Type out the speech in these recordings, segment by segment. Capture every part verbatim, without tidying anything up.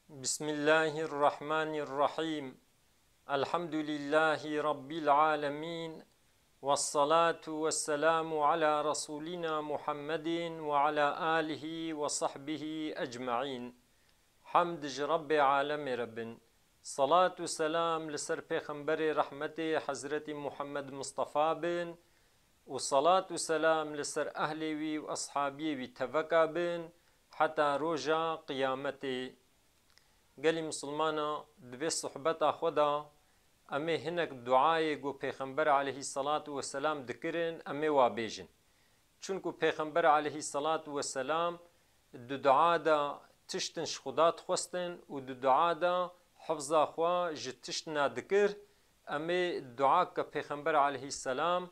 بسم الله الرحمن الرحيم. الحمد لله رب العالمين. والصلاة والسلام على رسولنا محمد وعلى آله وصحبه أجمعين. Hemd ji Rebbê alemê re bin. Salat û selam li ser Pêxemberê rehmetê Hezretî Muhammed Mustafa bin û salat û selam li ser ehlê wî û eshabiyê wî teveka bin heta roja qiyametê. Gelî misilmana, di vê sohbeta xwe de em ê hinek duayê ku Pêxember aleyhî selatu weselam dikirin, em ê wa bêjin. Çunku Pêxember aleyhî selatu weselam di dua de tiştin ji Xuda dixwestin û di dua de hifza xwe ji tiştina dikir. Em ê dua ke Pêxember aleyhî selam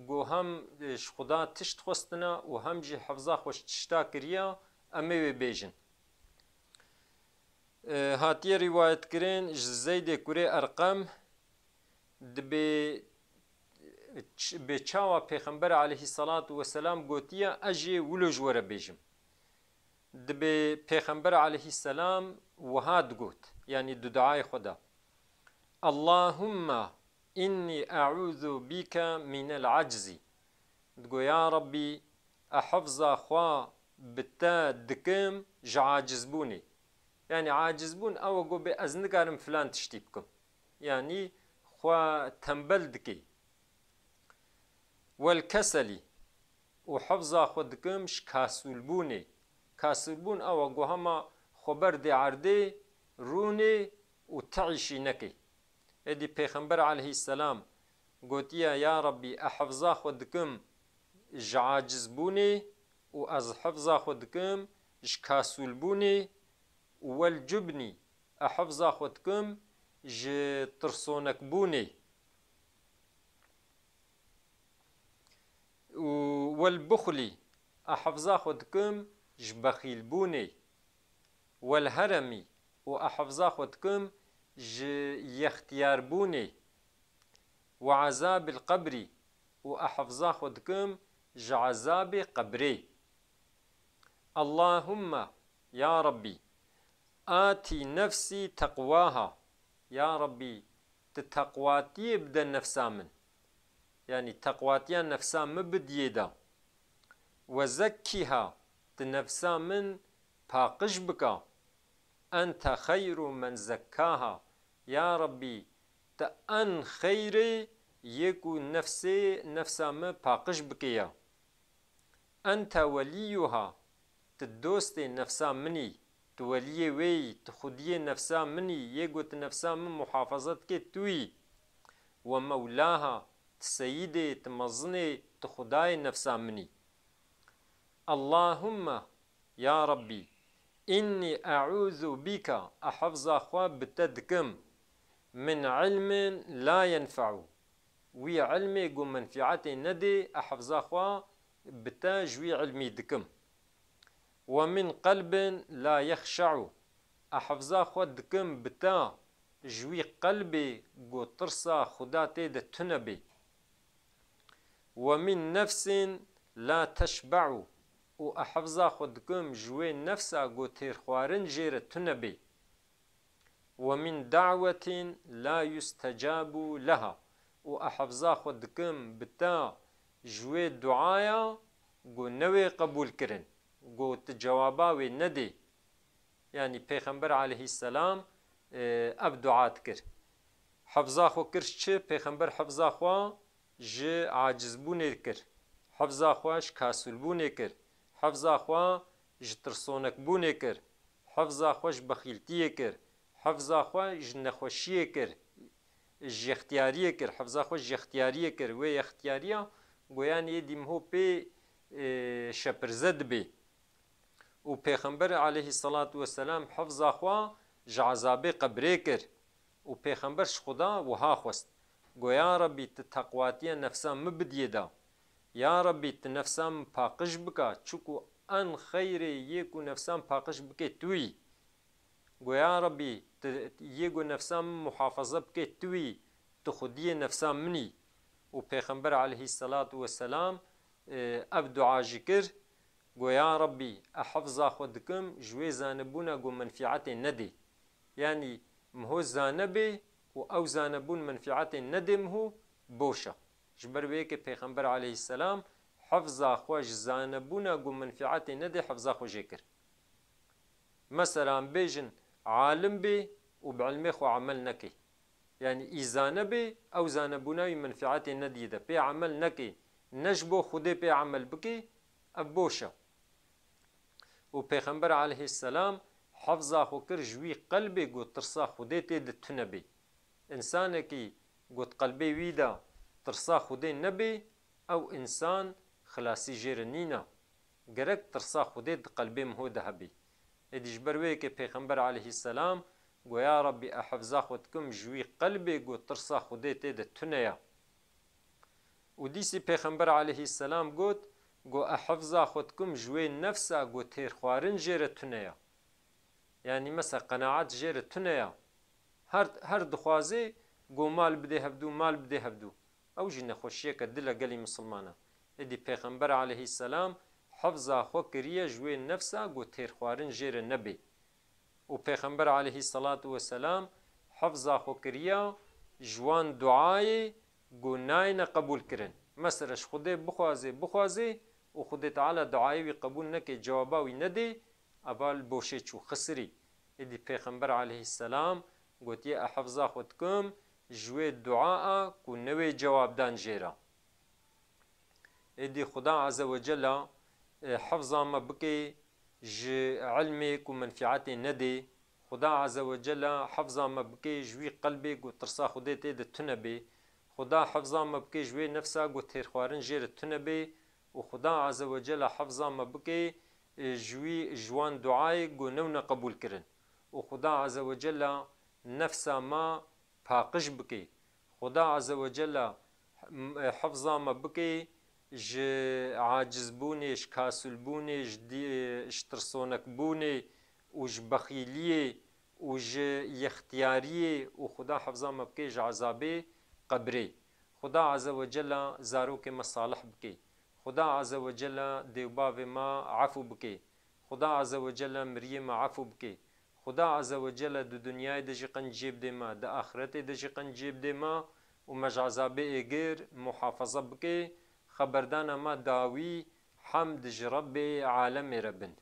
ku hem ji Xuda tişt dixwestina û hem jî hifza xwe ji tişta kiriya, em ê wê bêjin. E, hatiye rîwayetkirin ji Zeydê kurê Erqem, dibê ç-, bê çawa Pêxember aleyhî selatu weselam gotiye, ez jê wilo ji we re bêjim. Dibê Pêxember aleyhî selam wiha digot, yanî di duayê xwe de, Allahumma inni e'ûzu bîke mînel aczi. Digo, ya Rebbî, e hifza xwe bi te dikim ji acizbûnê. Yanî acizbûn ew e ku bê ez nikarim filan tiştî bikim. Yanî xwe tembel dikê. Wel keselî û hifza xwe dikim ji kasûlbûnê. Kasûlbûn ew e ku hema xwe berdê erdê, rûnê û ti îşî nekê. Êdî Pêxember aleyhî selam gotiye, ya Rebbî, e hifza xwe dikim ji acizbûnê û ez hifza xwe dikim ji kasûlbûnê û wel cubnî, e hifza xwe dikim ji tirsonekbûnê û wel buxlî, e hifza xwe dikim ji bexîlbûnê, wel heremî û e hifza xwe dikim ji yextiyarbûnê, we ezabil qebrî û e hifza xwe dikim ji ezabê qebrê. Allahumma, ya Rebbî, atî nefsî teqwaha, ya Rebbî, ti teqwatiyê bide nefsa min. Yanî teqwatiya nefsa min bidiyê de. We zekkîha, ti nefsa min paqij bika. Ente xeyru men zekkaha. Ya Rebbî, ti en xeyrê yê ku nefsê, nefsa min paqij bike ya. Ente welîyuha, ti dostê nefsa min î, tu weliyê wê yî, tu xwediyê nefsa min î, yê ku ti nefsa min muhafaza dikê tu yî. We mewlaha, ti seyîdê, ti mezinê, ti xwedayê nefsa min î. Allahumma, ya Rebbî, înnî e'ûzu bîka, e hifza xwe bi te dikim, min ilmin la yenfe'u, wî ilmê ku menfîetê nedê, e hifza xwe bi te ji wî ilmî dikim. We min qelbin la yexşe'u, e hifza xwe dikim bi te ji wî qelbê ku tirsa Xuda tê de tune bê. We min nefsin la teşbe'u, û e hifza xwe dikim ji wê nefsa ku têrxwarin jê re tune bê. We min da'wetin la yustecabu leha, û e hifza xwe dikim bi te ji wê duaya ku newê qebûl kirin, ku ti cewaba wê nedê. Yanî Pêxember aleyhî selam, e, ev dua dikir. Hifza xwe kir ji çi? Pêxember hifza xwe ji acizbûnê kir. Hifza xwe ji kasûlbûnê kir. Hifza xwe ji tirsonekbûnê kir. Hifza xwe ji bexîltiyê kir. Hifza xwe ji nexweşiyê kir. Ji yextiyariyê kir. Hifza xwe ji yextiyariyê kir. Wê yextiyariya goyanê yê dîmho pê, e, şepirze dibê. Û Pêxember aleyhî selatu weselam hifza xwe ji ezabê qebrê kir. Û Pêxember ji Xuda wiha xwest, got, ya Rebbî, ti teqwatiya nefsa min bidiyê de. Ya Rebbî, ti nefsa min paqij bike, çiku en xeyrê yê ku nefsa min paqij bike tu yî. Got, ya Rebbî, ti yê ku nefsa min muhafaza bike tu yî, tu xwediyê nefsa min î. Û Pêxember aleyhî selatu weselam, e, ev dua jî kir, got, ya Rebbî, e hifza xwe dikim ji wê zanibûna ku menfîetê nedê. Yanî miho zane bê û ew zanebûn menfîetê nedê miho, boş e. Ji ber wê yekê Pêxember aleyhisselam hefza xwe ji zanebûna ku menfîetê nedê hefza xwe jê kir. Mesela em bêjin alim bê û bi ilmê xwe emel neke. Yanî î zane bê, ew zanebûna wî menfîetê nediyê de. Pê emel neke, ne ji bo Xwedê pê emel bike, ev boş e. Û Pêxember aleyhisselam hefza xwe kir ji wî qelbê ku tirsa Xwedê tê de tune bê. Însanekî ku di qelbê wî de tirsa Xwedê nebê, ew însan xilasî jê re nîne. Gerek tirsa Xwedê di qelbê miho de hebê. Êdî ji ber wê yekê Pêxember aleyhisselam got, Ya Rabbî, e hefza xwe dikim ji wî qelbê ku tirsa Xwedê tê de tune ye. Û dîsî Pêxember aleyhisselam got, got, E hefza xwe dikim ji wê nefsa ku têrxwarin jê re tune ye. Yanî mesela qenaet jê re tune ye. Her, her dixwaze ku mal bidê hevdû, mal bidê hevdû. Ew jî nexweşiyeke dil e gelî misilmana. Êdî Pêxember aleyhisselam hefza xwe kiriye ji wê nefsa ku têrxwarin jê re nebê. Û Pêxember aleyhisselatu vesselam hefza xwe kiriya ji wan duayê ku nayêne qebûl kirin. Mesela ji Xwedê bixwaze, bixwaze û Xwedê Teala duayê wî qebûl neke, cewaba wî nedê, eva li boşê çû, xisirî. Êdî Pêxember aleyhisselam gotiye, E hefza xwe dikim ji wê dua a ku newê cewabdan jê re. Êdî Xuda Azze ve Cella, e, hefza me bike ji ilmê ku menfîetê nedê. Xuda Azze ve Cella hefza me bike ji wî qelbê ku tirsa Xwedê tê de tune bê. Xuda hefza me bike ji wê nefsa ku têrxwarin jê re tune bê. Û Xuda Azze ve Cella hefza me bike, e, ji wî, ji wan duayê ku newne qebûl kirin. Û Xuda Azze ve Cella nefsa me paqij bike. Xuda Azze ve Cella, m-, hefza me bike ji acizbûnê, ji kasilbûnê, ji dî-, ji tirsonekbûnê û ji bexîliyê û ji yextiyariyê û Xuda hefza me bike ji ezabê qebrê. Xuda Azze ve Cella zarokê me salih bike. Xuda Azze ve Cella dêwbavê me efû bike. Xuda Azze ve Cella miriyê me efû bike. Xuda Azze ve Cella di dinyayê de jî qenc jê bidê me, di axiretê de jî qenc jê bidê me û me ji ezabê êgir muhafaza bike. Xeberdana me dawî, hemd ji Rebbê alemê re bin.